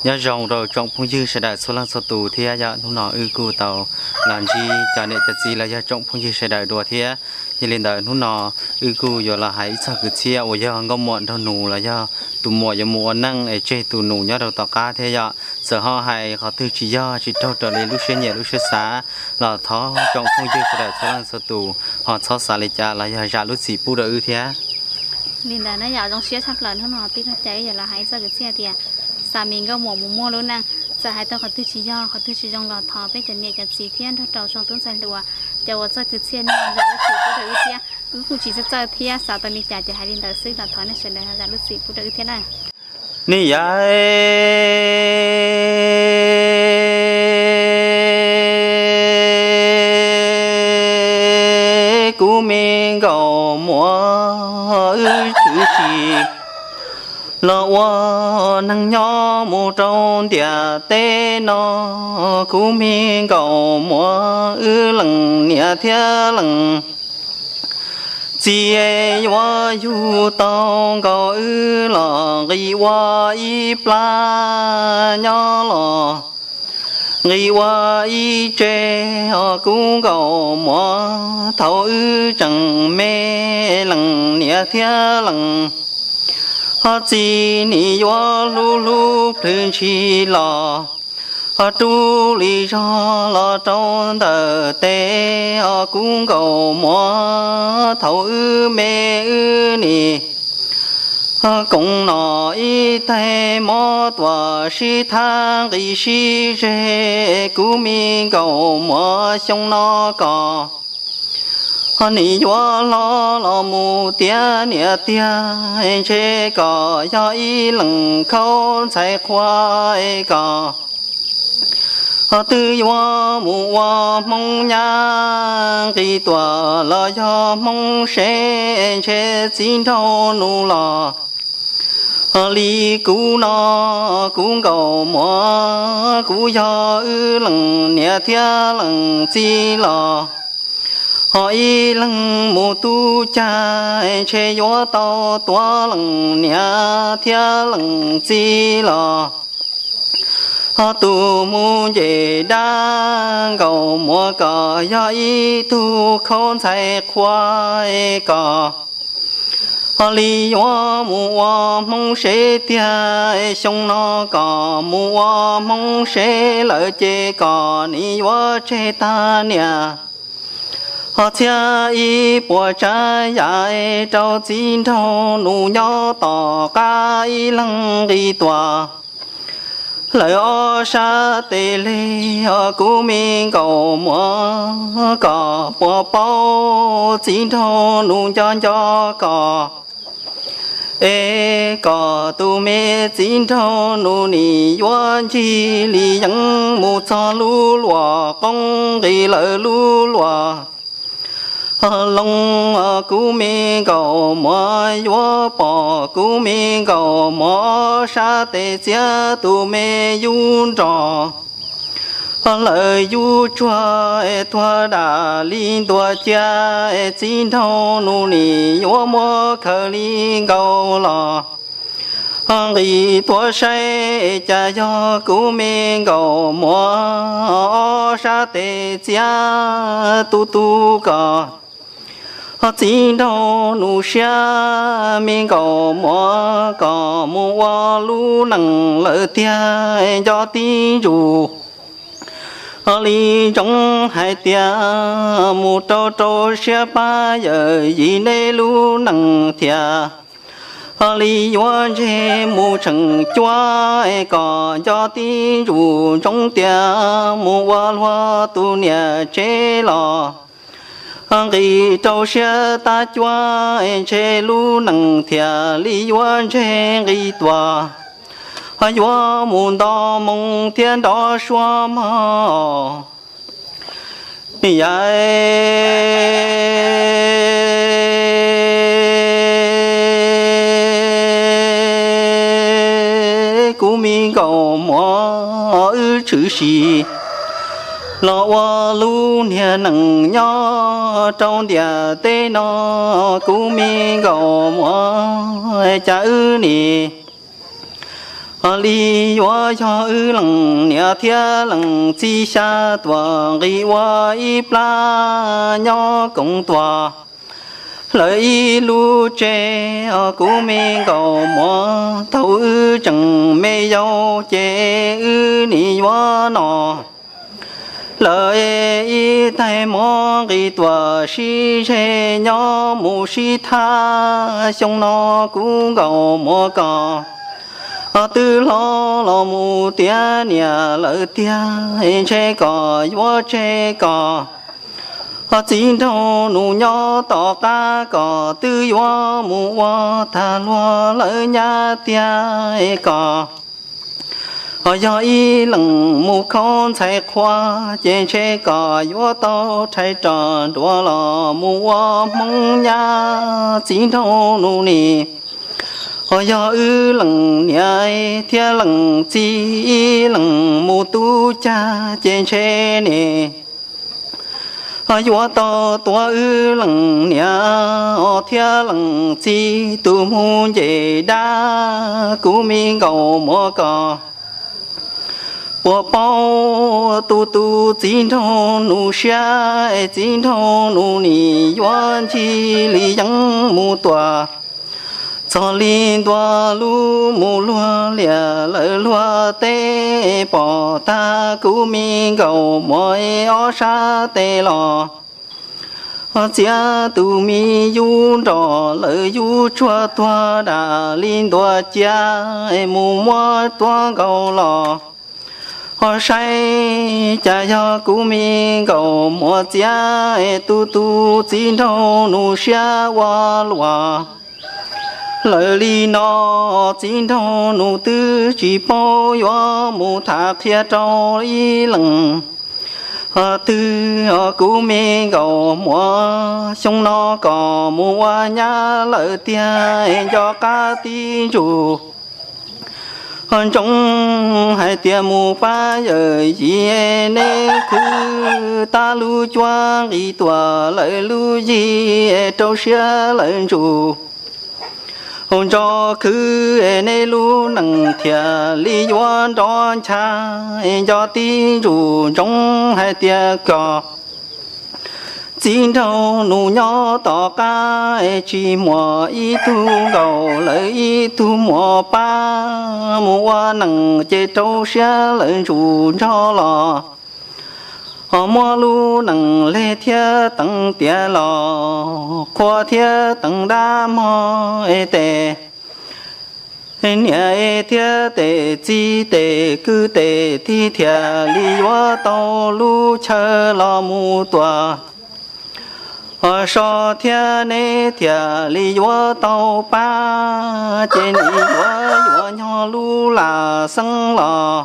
Nyob zoo rau tsoom phooj ywg sawv daws txhua leej txhua tus thiab yog hnub no wb kuj tau los ntsib cov niam cov txiv los yog tsoom phooj ywg sawv daws dua thiab. Yog li ntawd hnub no wb kuj yuav los hais ib txog kwv txhiaj uas yog nkauj muam nraug nus los yog tus muam yuav mus ua neej es tseg tus nus nyob rau tom qab thiab yom. Txawm ho hais qhov twg tsis yog tsis raug raws li lub siab nyiam lub siab xav los thov tsoom phooj ywg sawv daws txhua leej txhua tus ho txhob xav li cas los yog zam lub txim pub rau wb thiab. Li ntawd na yom, zoo siab tshaj plaws hnub no tij laug Cai wb yuav los hais ib txog kwv txhiaj tias xav me nkauj muam mus muaj lub neej. Txawm hais tau qhov twg tsis yog qhov twg tsis zoo los thov peb cov niam cov txiv thiab nrog rau tsoom tub ntxhais hluas cov uas txoj kwv txhiaj no zam lub txim pub rau wb thiab. Wb kuj tsis txawj txawj thiab xav tau li cas ces hais li ntawd xwb los thov nej sawv daws zam lub txim pub rau wb thiab na. Ni yam kuv me nkauj muam wb tshwm sim los ua neeg nyob mus rau ntiaj teb no, kuv me nkauj muam wb leej niam thiab leej txiv yuav yug tau nkaus wb los nqis ua ib plab nyob los nqis ua ib tse, ho kuv nkauj muam thaum wb tseem me leej niam thiab leej ho txiv nim yuav hlub hlub plhws ntshis los ho rub li zog los rau ntawm tes, ho kuv nkauj muam thaum wb me wb nim koom nom ib taig mob tuam sib thab nqis sib ze, kuv me nkauj muam xyoo no kom ho nim yuav hlob los mus tiav niam tiag, ntshe kom yog ib leeg khaub ntxhais qhua kom ho twb yuav mus ua Hmoob nyab nqis tuam los yog Hmoob sev, ntshe txiv nraug nus los ho li kuv no, kuv nkauj muam kuv yog wb leej niam thiab leej txiv los ho ib leeg mus tu cag, ntshe yuav tau tuav leej niam thiab leej txiv los ho tus mus nce dab, nkauj muam kom yog ib tug khaub ntxhais qhua kom ho li yuav mus ua Hmoob sev tiag, xyoo no kom mus ua Hmoob sev lawm ces kom nim yuav tseg tag niam ho txhiab ib puas tsav yam rau txiv nraug nus nyob tom qab ib leeg nqis tuam lawm ob sab tes li, ho kuv me nkauj muam kom puas paub txiv nraug nus nco nco kom es kom tus me txiv nraug nus nim yuav ncig li yeeb mus txog lub luam qoob nqis lawm lub luam loog, kuv me nkauj muam yuav pom kuv me nkauj muam ob sab tes txiav tus me yub nrog lawm yub tsuag tuag dam li ntuas cia, txiv nraug nus nim yuav muab khaws li nkaus los nqis tuaj saib cas yog kuv me nkauj muam ob sab tes txiav tu tu kom txiv nraug nus siab, me nkauj muam kom mus ua lub neej lawm tiag nco tib ntsum li ntsoov hais tias mus rau rau siab pab yawm yim nej lub neej thiab ho li yuav ntseg mus tseem cuab kom nco tib ntsum ntsoov tias mus ua luag tus niam tsev los nqis rau siab tab cuab ntshe lub neej thiaj li yuav ntseg nqis tuaj ho yuav mus nto moo thiab nrov suab mog. Yam kuv me nkauj muam wb tshwm sim los ua lub niag neej nyob rau ntiaj teb no, kuv me nkauj muam cas wb nim Li yuav yog wb leej niam thiab leej txiv xya tuam nqis ua ib plab nyob koom tuam lawv ib lub tsev. Kuv me nkauj muam, thaum wb tseem me yau ces wb nim yuav noj lawv ib tais mov nqis tuam sib ze nyob mus sib thab. Xyoo no kuv nkauj muam koj twb hlob los mus tiav niam lawm tiag, ntshe koj yuav tseg koj txiv nraug nus nyob tom qab, koj twb yuav mus ua tag luag lawv nyab tiag. Koj yog ib leeg mus khaub ntxhais qhua, ces ntshe koj yuav tau rhais roj nruas los mus ua Hmoob nyab. Txiv nraug nus nim yog wb leej niam thiab leej txiv ib leeg mus tub cag, ces ntshe nim yuav tau tuav wb leej niam thiab leej txiv tus mus nce dab. Kuv me nkauj muam koj puas paub, tus tus txiv nraug nus siab, txiv nraug nus nim yuav ncig li yeeb mus tuam txog li ntua lub mus luag liaj lawm luag teb. Pom tag kuv me nkauj muam ob sab tes los txiav tus me yub nroj lawm yub tsuag tuag dam li ntuas cia, mus muab tuav nkaus los ho saib cas yog kuv me nkauj muam txiav tus tus txiv nraug nus siab ua luaj lawm li no. Txiv nraug nus twb tsis paub yuav mus tham qhia rau ib leej twg. Kuv me nkauj muam, xyoo no koj mus ua nyab lawm tiag, nco qab tib ntsug ntsoov hais tias mus pab yawm yij neb khwv tab lub cuab nqis tuam lawm lub yig rau siab lawm ntsug ntso khwv neb lub neej thiaj li yuav nrov ncha. Nco tib ntsug ntsoov hais tias koj txiv nraug nus nyob tom qab, tsis muaj ib tug nkaus lawm ib tug muaj pab, mus ua neej ces rau siab lawm ntsug ntso los ho muab lub neej leg thiab teev tiav los qhua thiab teev dab mog tes niam thiab tes txiv tes kwv tes tij thiaj li yuav tau lub chaw los mus tuam so thiab neb thiaj li yuav tau pab, ces nws yuav yuav nyob lub lam xeeb los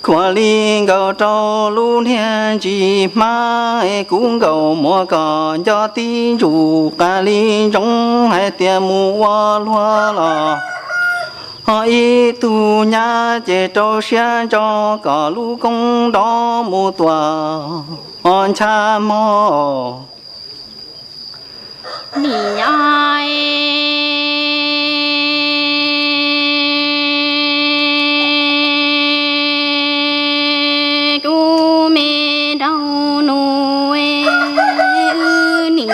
khuam li nkaus rau lub niag ntsis hmab. Kuv nkauj muam koj nco tib ntsug qas li ntsoov hais tias mus ua luag los ho ib tug nyab ces rau siab ntso kom lub koob nrov mus tuam ho ncha mog. Nim nyob kuv me nraug nus, wb nim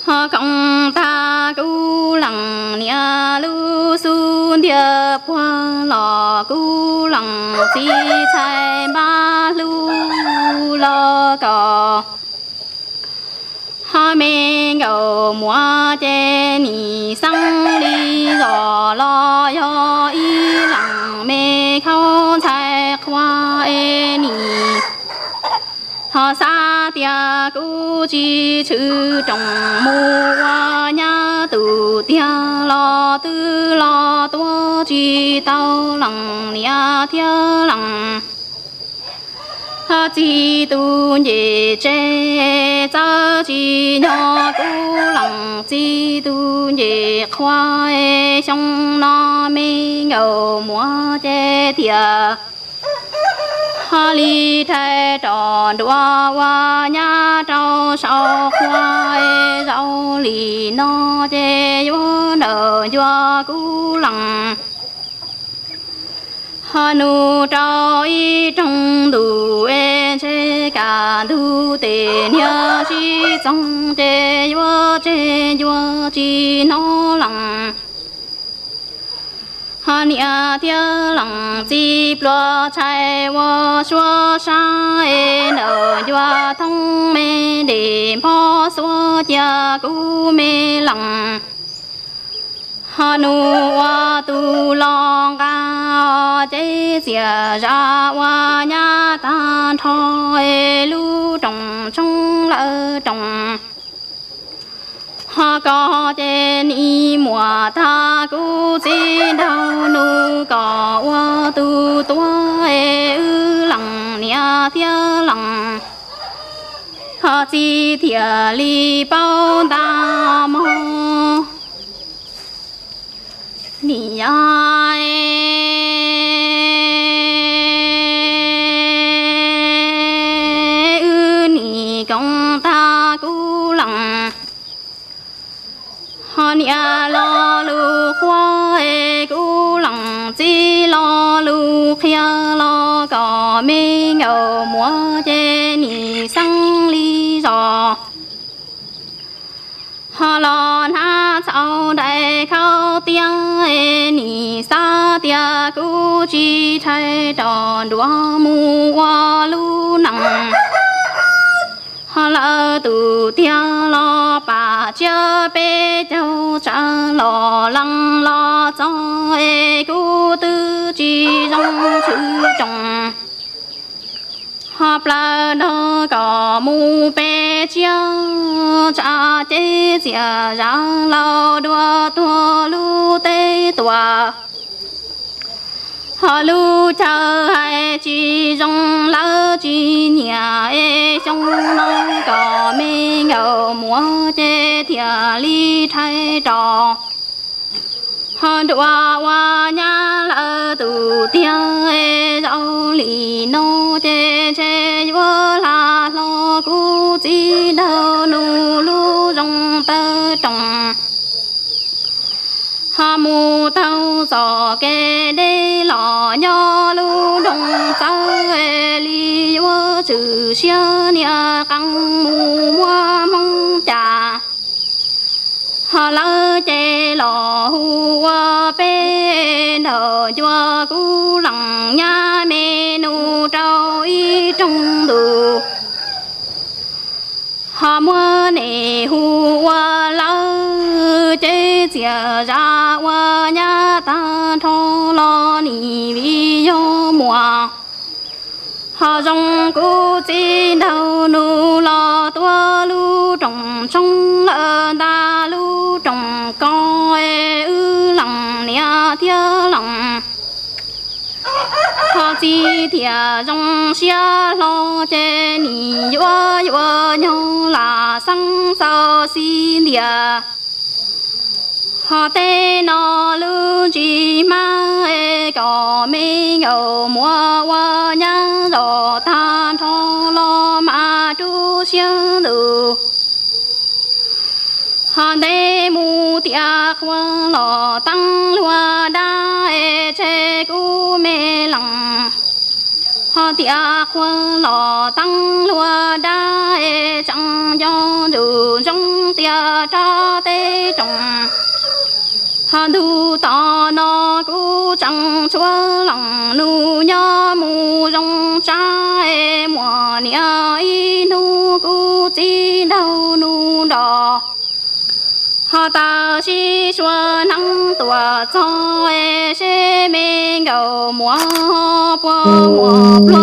ho koom tag kuv leej niam lub xub ntiag puag los kuv leej txiv txhais npab hlub los koj ho me nkauj muam ces nim xeeb li zos los yog ib leej me khaub ntxhais qhua es nim ho xav tias kuv tsis tshwm rooj mus ua nyab tus tiag los twb los tuav tsis tau leej niam thiab leej txiv tus nce tsev, txawj tsis nyob kuv leej txiv tus nce qhua. Xyoo no me nkauj muam ces tiag ho li rhais roj nruas ua nyab rau saum qhua. Zaum li no ces yuav nrawm ncua kuv leej Nug rau ib rooj ntus es ntshe kaj ntug tes niag sib txoog ces yuav tseg yuav tsis hnov lees. Ho niam thiab leej txiv pluas tshais ua suab sab es ntawm ncua thoob me dej npog xuab cia kuv me leej. Ho nug ua tus los nqa ces txias zam ua nyab tag nrho es lub rooj tshoob lawv rooj. Ho koj ces nim muaj tag kuv txiv nraug nus kom ua tus tuag es wb leej niam thiab leej ho txiv thiaj li paub ntag mog. Nim yog wb nim koom tag kuv leej, ho niam lo lus qhuab es kuv leej txiv lo lus qhia los kom me nkauj muam ces nim xeeb li zos. Ho los hnav txhaum dais khaub tiab es nim xav tias kuv tsis rhais rau nruab mus ua lub neej. Ho lawv tus tiag los pam tsiab peb caug tsam los lees los txog es kuv twb tsis zoo tshwm rooj. Ho plaws nrog kom mus pem tsiab tsam ces txias zam laus dua tuag lub teb tuam. Ho lub chaw hais tsis zoo lawv tsis nyiam es xyoo no kom me nkauj muam ces thiaj li rhais rau. Ho nruab ua nyab lawv tus tiag es zaum li no ces ntshe yuav hla hlo kuv txiv nraug nus lub zoo tawv rooj. Ho mus taug txoj kev deb los nyob lub nroog txawv li yuav tshwm siab niam qee mus muab Hmoob cas. Ho lawv ces los hu ua peb nraug ncua kuv leej nyab me nus rau ib rooj ntus. Ho muab nej hu ua lawv ces txias zam ua nyab tag nrho los nim vim yog muaj. Ho zoo kuv txiv nraug nus los tuav lub rooj tshoob lawm ntag lub rooj ko es wb leej niam thiab leej ho txiv thiaj zoo siab hlo ces nim yuav yuav nyuag lam xeeb xaus xib ntiag. Ho tej no lub ntsej hmab es kom me nkauj muam ua nyab zos tag nrho los mas rub siab ntuj. Ho ntev mus tias qhua los teeb luag dab es tseg kuv me leej. Ho tias qhua los teeb luag dab es tseem nco ntsuj ntsoov tias rau teb rooj. Ho ntu tom no kuv tseem tshuav leej nus nyob mus zoo tsav es muaj niam ib hnub kuv txiv nraug nus nrog. Ho tawm sib sua hneev tuaj txog es seb me nkauj muam puas muaj